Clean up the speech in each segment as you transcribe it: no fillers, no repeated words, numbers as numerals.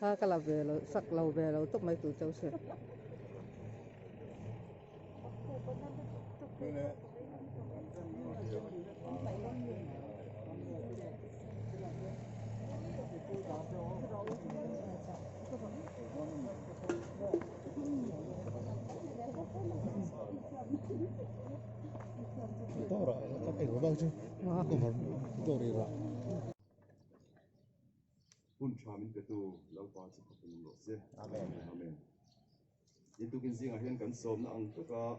Thla ka la ve lo sak lo ve lo tawp mai tur chauh se. Hun tha min petu Lalpa chu ka pum rawh se. Amen. Amen. In tukin zingah hian kan sawmna ang taka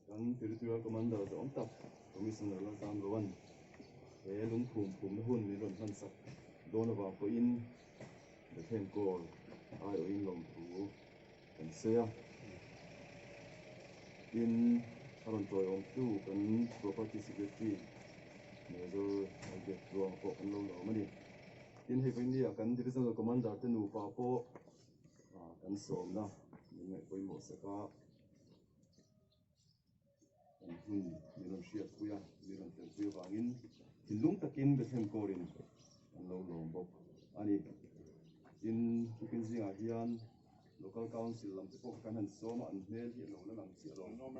kan Territorial Commander zawm tak Commissioner Lalzam Roan he lungphum phumna hun min rawn hmansak dawn avang pawhin Bethlehem Corps aiawhin lawmthu kan sawi a. Tin, a rawn tawiawmtu kan Property Secretary Major Albert Tluanga pawh kan lo lawm a ni. Tin, hei vawinia kan Divisional Commander te nupa pawh kan sawmna min ngaih pawimawh sak a, kan hun min rawn hriatpui a, min rawn telpui avangin thinlung takin Bethlehem Corps-in kan lo lawm bawk a ni. Tin, tukin zingah hian Local Council lam te pawh kan han sawm a, an hmel hi a lo la lang chiah lo. Awm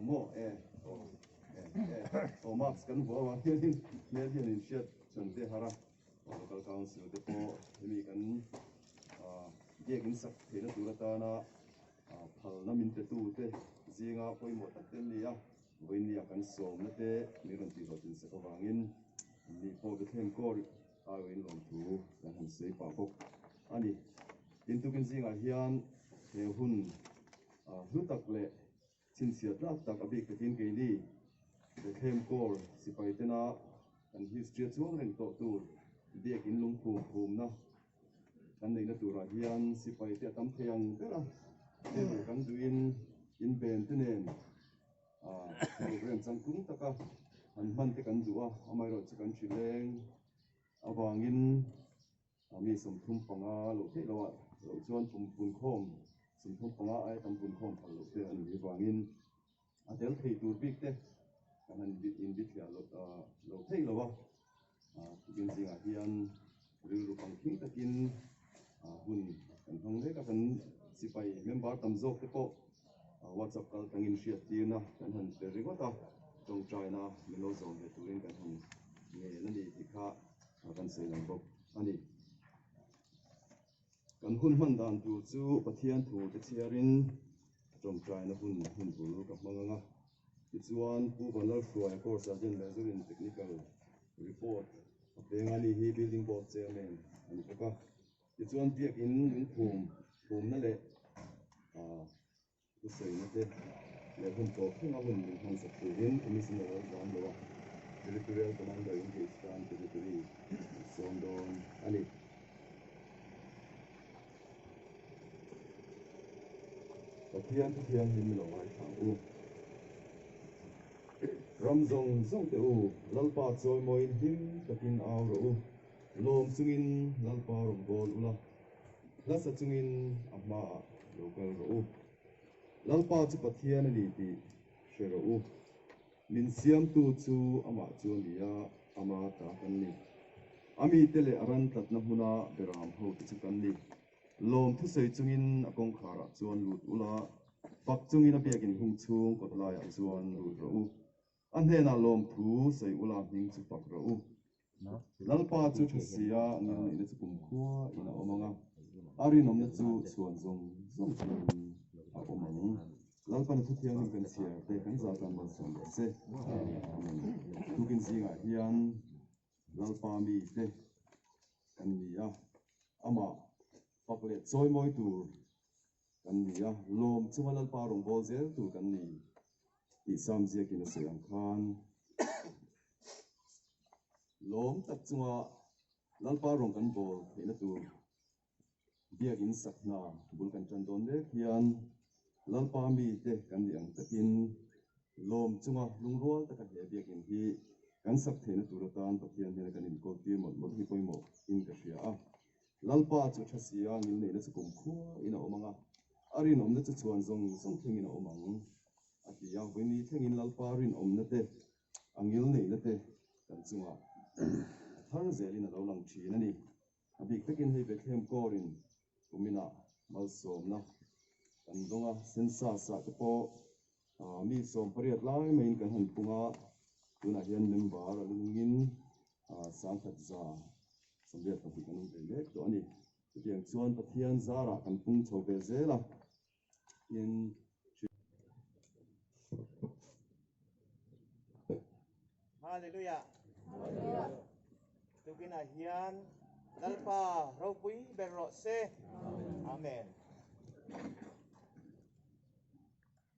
maw? E, aw, e, e, aw mask kan vuah avang hianin hmel hian inhriat chuan te har a. Local Council te pawh hemi kan biakin sak theihna tur atana phalna min petu te zinga pawimawh tak te an ni a, vawinia kan sawmna te min rawn tihhlawhtlin sak avangin ni pawh Bethlehem Corps aiawhin lawmthu kan han sawi pah bawk a ni. Tin, tukin zingah hian he hun hlu tak leh Chhinchhiah tlak tak a bik takin keini Bethlehem Corps sipai tena kan history a chuang reng tawh tur biakin lungphum phumna kan neihna turah hian sipai te a tam thei ang ber a, table kan duhin inben te nen program changtlung taka han hman te kan duh a, amaherawhchu kan hrileng avangin Mi 35 loh theih loh ah loh chuan pum punkhawm 35 aia tam punkhawm phal loh te an nih avangin a tel thei tur bik te kan han inbithliah loh theih lo a. Tukin zingah hian rilru pangkhing takin hun kan hmang mek a, kan sipai member tam zawk te pawh WhatsApp kal tlangin hriattirna kan han pe ringawt a, tawngtaina min lo zawm ve turin kan han ngen a ni tih kha kan sawi lang bawk a ni. Kan hun hman dan tur chu Pathian thu te chhiarin tawngtaina hun hun bul ka hmang ang a. Tichuan Pu Vanlalhruaia Corps Sergeant Major in Technical Report a peng a ni hi Building Board Chairman a ni bawk a. Tichuan biakin lungphum phumna leh Thusawiina te leh hun tawp thleng a hun min hmansak turin Commissioner a zam lo a, Territorial Commander in the Eastern Territory an sawm dawn a ni. Pathian thu thianghlim lo ngaithla ang u. Ram zawng zawng te u, Lalpa chawimawiin hlim takin au rawh u, lawm chungin Lalpa rawn bawl ula. Hla sa chungin a hmaah lo kal rawh u. Lalpa chu Pathian a ni tih hre rawh u. Min siamtu chu amah chu a ni a, ama ta kan ni. A mite leh a ran tlatna hmuna beram hote chu kan ni. Lawm thusawi chungin a kawngkharah chuan lut ula, fak chungin a biakin hung chhung kawt laiah chuan lut rawh u. A hnenah lawmthu sawi ula hming chu fak rawh u. Lalpa chu tha sia ngil neihna chu kumkhua in a awm ang a, a rinawmna chu chhuan zawng zawng chungin a awm ang. Lalpana thuthianghlim kan chhiar te kan za tan malsawm rawh se. Amen. Tukin zingah hian Lalpa mi te kan ni a, amah fak leh chawimawi tur kan ni a, lawm chunga Lalpa rawngbâwl zel tur kan ni tih Sam ziakin a sawi ang khan lawm tak chunga Lalpa rawng kan bawl theihna tur biakin sak hna bul kan tan dawn mek hian Lalpa mite kan nih ang takin lawm chunga lungrual taka he biakin hi kan sak theihna tur atan Pathian hnena kan inkawl tir mawlh mawlh hi pawimawh in ka hria a. Lalpa chu tha sia ngilneihna chu kumkhua in a awm ang a, a rinawmna chu chhuan zawng zawng thlengin a awm ang, a ti a. Vawiini thlengin Lalpa rinawmna te, a ngilneihna te kan chungah a thar zelin a lo lang thin a ni. A bik takin hei Bethlehem Kawrin kuminah malsawmna kan dawng a, census ah te pawh mi 18 lai maiin kan han pung a, tunah hian member a lungin 1182 kan awm ve mek tawh a ni. Chutiang chuan Pathian zarah kan pung chho ve zel a, tin, Hallelujah! Tukinah hian Lalpa ropui ber rawh se. Amen.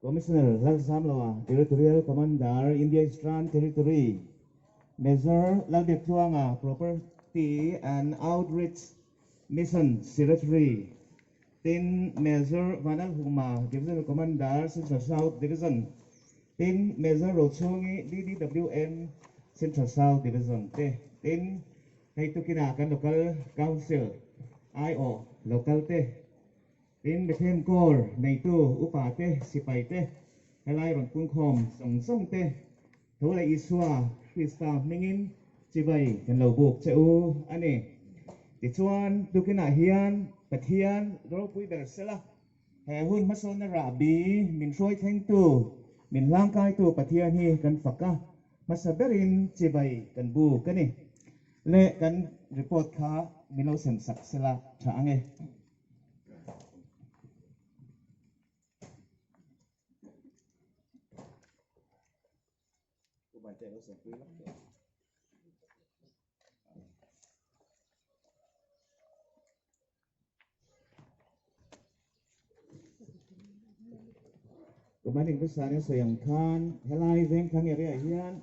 Commissioner Lalzamloa, Territorial Commander, India Eastern Territory, Major Lalbiaktluanga, Property and Outreach Mission Secretary, Tin, Major Vanlalhuma, Divisional Commander, Central South Division, Tin, Major Rochhungi, DDWM, Central South Division te, Tin, hei tukinah kan Local Council aiawh local te, Tin, Bethlehem Corps neitu upa te, sipai te, helai rawn pungkhawm zawng zawng te, tho leh Isua Krista hmingin chibai kan lo buk che u a ni. Tichuan, tukinah hian Pathian ropui ber sela, he hun hmasawnna rahbi min hruai thlengtu, min hlangkaitu Pathian hi kan fak a, hmasa berin chibai kan buk a ni. Le kan report kha min lo sem sak sela tha ang e. Commanding Officer in sawi ang khan helai Vengthlang area hian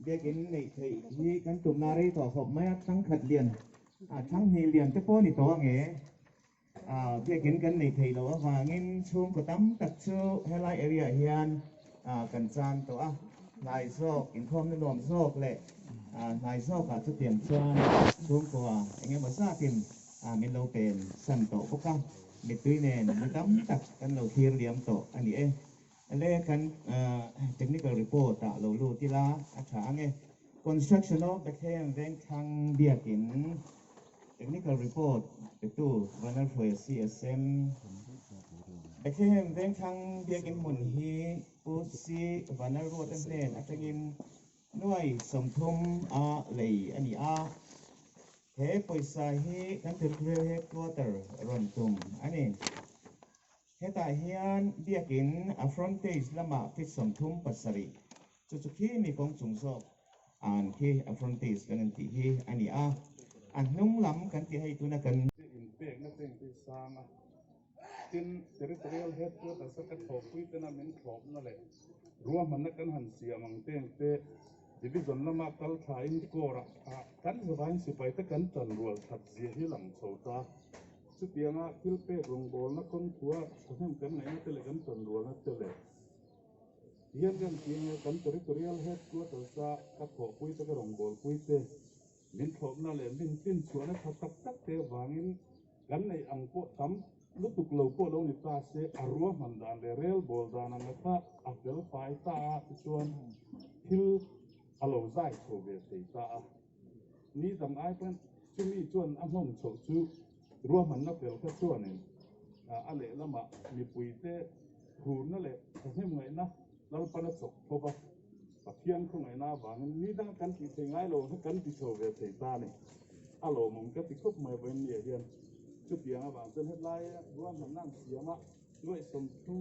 biakin neih theih hi kan tumna rei tawh khawp mai a, thangkhat lian ah thanghnih lian te pawh a ni tawh ang e. Ah biakin kan neih theih loh avangin chhungkaw tam tak chu helai area hian ah kan chan tawh a, hnai zawk inkhawmna nuam zawk leh ah hnai zawkah chutiang chuan chhungkua eng emaw zatin ah min lo pen san tawh bawk a, mittui nen mi tam tak kan lo thlir liam tawh a ni e. Le kan technical report ah lo lut ila a tha ang e. Construction of Bethlehem Vengthlang biakin technical report petu Vanlalhruaia CSM. Bethlehem Vengthlang biakin hmun hi Pu C Vanlalruata hnen atangin nuai 30 a lei a ni a. He pawisa hi kan Territorial Headquarter rawn tum a ni. Hetah hian biakin a frontage lamah feet 37 chu chu khi mi kawng chung zawk an khi a frontage kan han tih hi a ni a, a hnung lam kan tih hei tuna kan. Inpekna te inti sang a, tin Territorial Headquarters a ka thlawhpui tena min thlawpna leh ruahmanna kan han siam ang te ang te Division lama kal thlain Corps ah kan zavain sipai te kan tanrual that zia hi lang chho ta. Chutianga thil pek rawngbawlna kawngthua thahnem kan ngaihna te leh kan tanrualna te leh hian kan ti enge kan Territorial Headquarters a ka thawhpui te ka rawngbawlpui te min thlawpna leh min finchhuahna tha tak tak te avangin. Kan neih ang pawh tam lutuk lo pawh lo ni ta se, a ruahman dan leh rel bawl dan anga kha a fel fai ta a, tichuan thil a lo zai chho ve thei ta a. Ni dang ai pawn chumi chuan a nghawng chhoh chu ruahmanna fel kha chuanin a lehlamah mipuite phurna leh thahnemngaihna Lalpan a chawk tho va, Pathian khawngaihna avangin ni dang kan tih thei ngai lo ang kha kan ti chho ve thei ta a ni. A lawmawm ka ti khawp mai vawiin ni ah hian chutiang avang chuan hetlai ruahmanna an siam a, Luaihsawm thu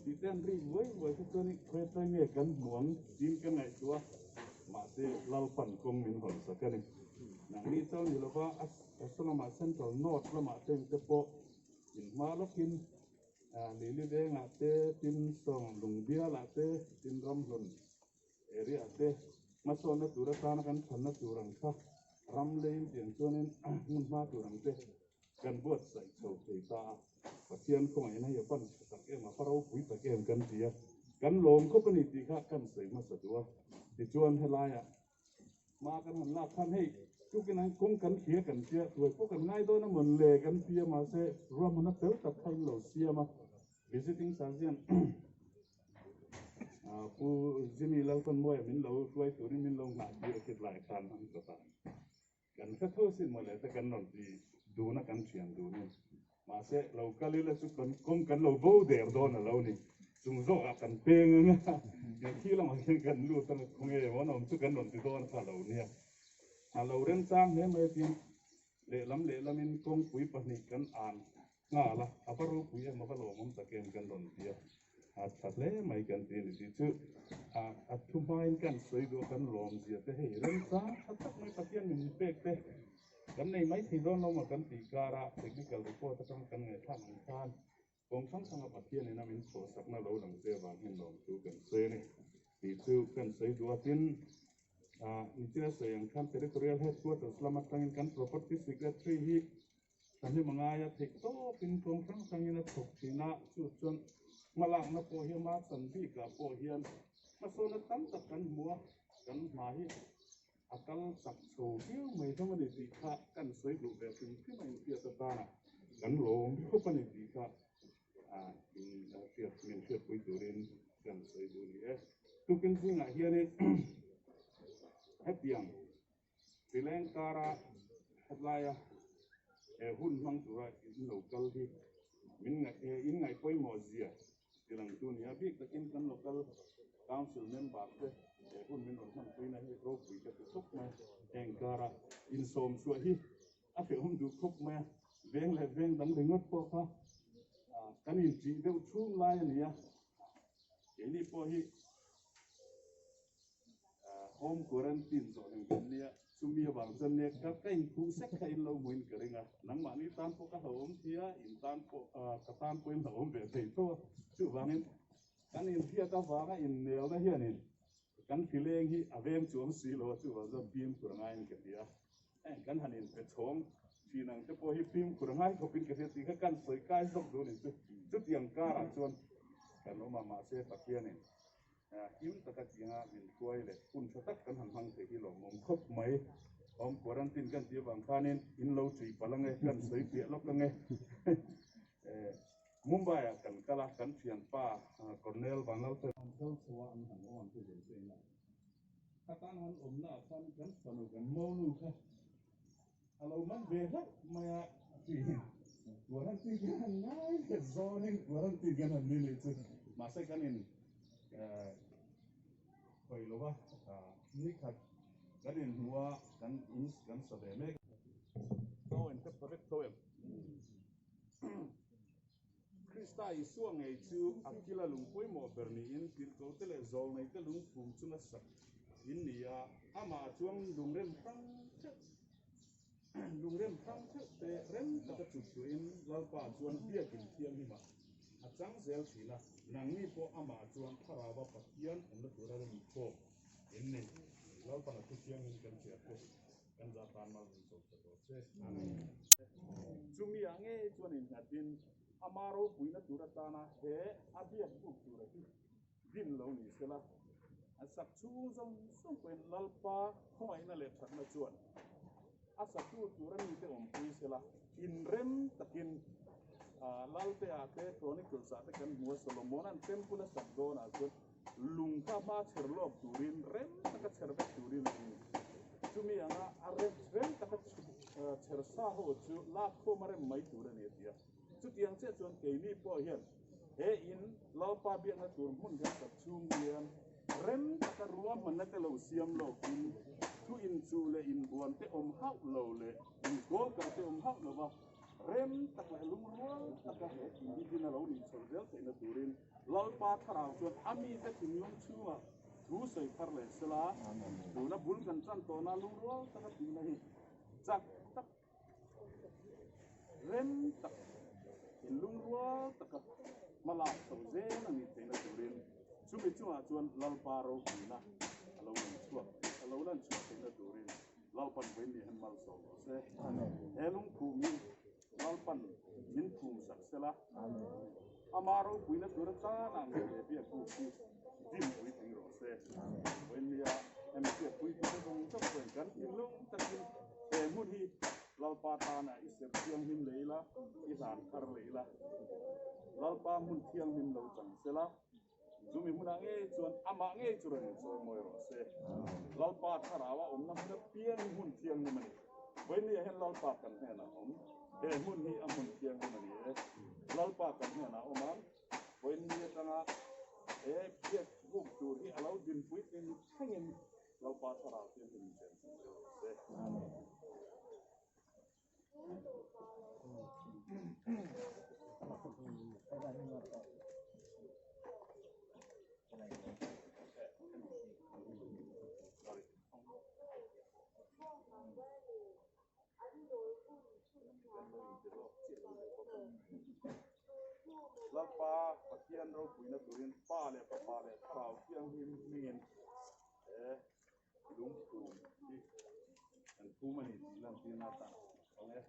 tih te an ri vuai vuai kha chuan i khawi nge kan hmu ang tiin ka ngaihtuah a, mahse Lalpan kawng min hawn sak a ni. Nangni chauh ni lova a saw Central North lamah te engte pawh inhma lawkin Lili vengah te, tin sawng lungbialah te, tin ramhlun area ah te hmasawnna tur atana kan chhanna tur ang kha ram leiin tiang chuanin hmun hma tur ang te kan buatsaih chho thei ta a. Pathian khawngaihna hi a pan tha tak em a, pa ropui tak em kan ti a, kan lawm khawp a ni tih kha kan sawi hmasa duh a. Tichuan helaiah Hma kan han lak khan hei tukin an kawng kan thlia kan tia tuai pawh kan ngai dawn a mawn le kan ti a mahse ruahmanna fel tak kha in lo siam a visiting surgeon Pu Jimmy Laltanmawia min lo hruai turin min lo nghah tir a khit lai khan an kawt a kan hre tho sin maw le te kan rawn ti dun a kan thian dun in Mahse, lo kal ila chu kan kawng kan lo bo der dawn a lo ni. Chung zawkah kan peng ang a, kan khi lamah hian kan lut ang a, khawnge emaw an awm chu kan rawn ti dawn kha a lo nia. A lo remchang hle mai atiin lehlam lehlamin kawngpui pahnih kan an nghal a, a va ropui em, a va lawmawm tak em kan rawn ti a, a tha hle mai kan ti a ni tih chu a thu hmain kan sawi duh a, kan lawmzia te hei remchang tha tak mai Pathian min pek te. Kan nei mai thei dawn lo maw kan tih kara technical report atang kan ngaihthlak ang khan kawng hrang hranga Pathian ina min chhuahsakna lo lang che avang hian lawmthu kan sawi a ni tih chu kan sawi duh a. Tin, nichina sawi ang khan Territorial Headquarters lam atangin kan Property Secretary hi thahnem a ngai a, theih tawpin kawng hrang hrangin a thawk thin a, chu chuan hmalakna pawh hi ama chan bikah pawh hian hmasawnna tam tak kan hmu a, kan hma hi A kal chak chho viau mai hlawm a ni tih kha kan sawi duh ve hrim hrim a inhriat atana kan lawm khawp a ni tih kha inhriat min hriatpui turin kan sawi duh ni e. Tukin zingah hianin hetiang Rileng kara hetlaia he hun hmang tura in lo kal hi min in ngaih pawimawh zia Tilang chu nia bik takin kan local council member te he hun min rawn hmanpuina hi ropui ka ti khawp mai. Heng kara insawm chhuah hi a hrehawm duh khawp mai a, veng leh veng dang ringawt pawh kha kan inṭih deuh chhung lai a ni a, keini pawh hi Home quarantine zawh hleng kan nia, chumi avang chuan nia ka ka inkhuh sek kha in lo hmuin ka ring a, nangmahni tan pawh ka hlauhawm thei a, in tan pawh ka tan pawhin hlauhawm ve thei tho a, chuvangin kan inhriat avanga innelna hianin kan hrileng hi a veng chuang si lo a, chuvang chuan fimkhur a ngaiin ka ti a, heng kan han inpe chhawng thin ang te pawh hi fimkhur a ngai khawpin ka hria tih kha kan sawi kai zawk duh a ni chu, chutiang karah chuan kan awm a, mahse Pathianin Him taka tinga min hruai leh hun tha tak kan han hmang thei hi lawmawm khawp mai. Home quarantine kan tih avang khanin in lo chui palh ange, kan sawi piah lawk ange. Mumbai ah kan kal a, kan thianpa Colonel Vanlalfel. An kal chho a, an han awm ang chu ve che ina. Khatan han awmna ah khan kan fanu kan monu kha a lo man ve hlauh mai a, quarantine kan han ngai leh zawnin quarantine kan han ni nih chu. Mahse kan in hawi lo va, nikhat kan in hmu a, kan in kan sa ve mek. Tho em ka tha vek tho em? Krista Isua ngei chu a kila lung pawimawh ber niin tirhkote leh zawlneite lungphum chunga sak in ni a, amah chuan lungrem hrang theuh lungrem hrang theuh te rem taka chuk turin Lalpa chuan biakin thianghlimah a chang zel thin a, nangni pawh amah chuan Thlarauva Pathian awmna tura rem khawm in ni. Lalpan a thu thianghlim kan hriat te kan zah tan mal min cho ta tawh che. Amen. Chumi ah ngei chuan innghatin ama ropuina tur atana he a biak buk tura hi din lo ni sela, a sak chhung zawng zawng pawhin Lalpa khawngaihna leh thatna chuan. A satu tur a mite awmpui sela, inrem takin Lalte ah te Chronicles ah te kan hmu a, Solomona'n temple a sak dawnah chuan lung kha hma chher lawk turin rem taka chher vek turin a in. Chumi anga a rem taka chher sa ho chu lak khawm a rem mai tur a ni a ti a. Chutiang chiah chuan keini pawh hian he in Lalpa biakna tur hmun kan sak chhung hian rem taka ruahmanna te lo siam lawkin thu inchuh leh inbuan te awm hauh lo leh inkawl kal te awm hauh lova rem tak leh lungrual taka he in hi din a lo nih chhoh zel theihna turin Lalpa thlarau chuan a mite thinlung chhungah thu sawi thar leh sela tuna bul kan tan tawhna lungrual taka tihna hi chak tak Rem tak, inlungrual taka hmalak chho zel a nih theihna turin chumi chungah chuan Lalpa ropuina a lo lan chhuak, a lo lan chhuah theihna turin Lalpan vawiin ni han malsawm rawh se. He lungphum hi Lalpan min phum sak sela, ama ropuina tur atana ngei leh biakbuk hi dim puitling rawh se. Vawiin nia hemi biakpuitute zawng zawng pawhin kan thinlung takin He hmun hi Lalpa tana i serh thianghlim leh ila, i hlan thar leh ila. Lalpa hmun thianghlim lo chang sela, chumi hmunah ngei chuan amah ngei chu rawn insawi mawi rawh se. Lalpa thlarau a awmna hmun apiang hi hmun thianghlim a ni. Vawinia hian Lalpa kan hnenah a awm. He hmun hi a hmun thianghlim a ni e. Lalpa kan hnenah a awm ang. Vawinia atanga he biak buk tur hi a lo dinpui tling thlengin Lalpa thlarau te hmun chen chu zir rawh se. Lalpa Pathian ropuina turin Pa leh Fapa leh Thlarau Thianghlim hmingin He lungphum hi kan phum a ni tih lantirna atan a hmang e.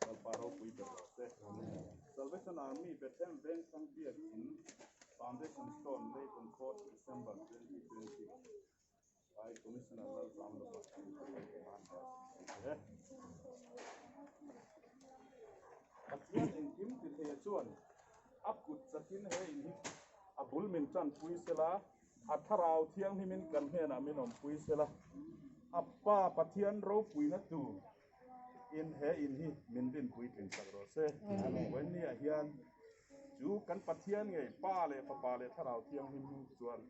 Lalpa ropui ber rawh se. Salvation Army Bethlehem Vengthlang Biak In Foundation Stone laid on 4th December 2020 by Commissioner Lalzamlova e. Pathian engkim ti thei chuan A kut chakin he in hi a bul min tanpui sela, a thlarau thianghlimin kan hnenah min awmpui sela, a Pa Pathian ropuina tur in he in hi min rinpui tling sak rawh se. Vawinia hian chu kan Pathian ngei Pa leh Fapa leh Thlarau Thianghlim hming chuan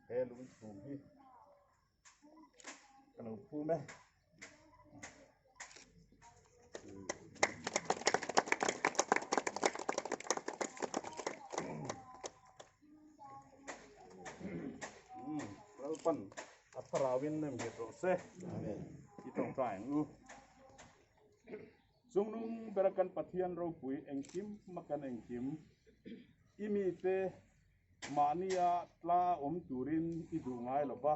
he lungchhum hi ka lo phum e. Lalpan a thlarauin nem nghet rawh se. I tawngtai ang u. Chungnung bera kan Pathian ropui engkim hma kan engkim i mite mahnia tla awm turin i duh ngai lo va.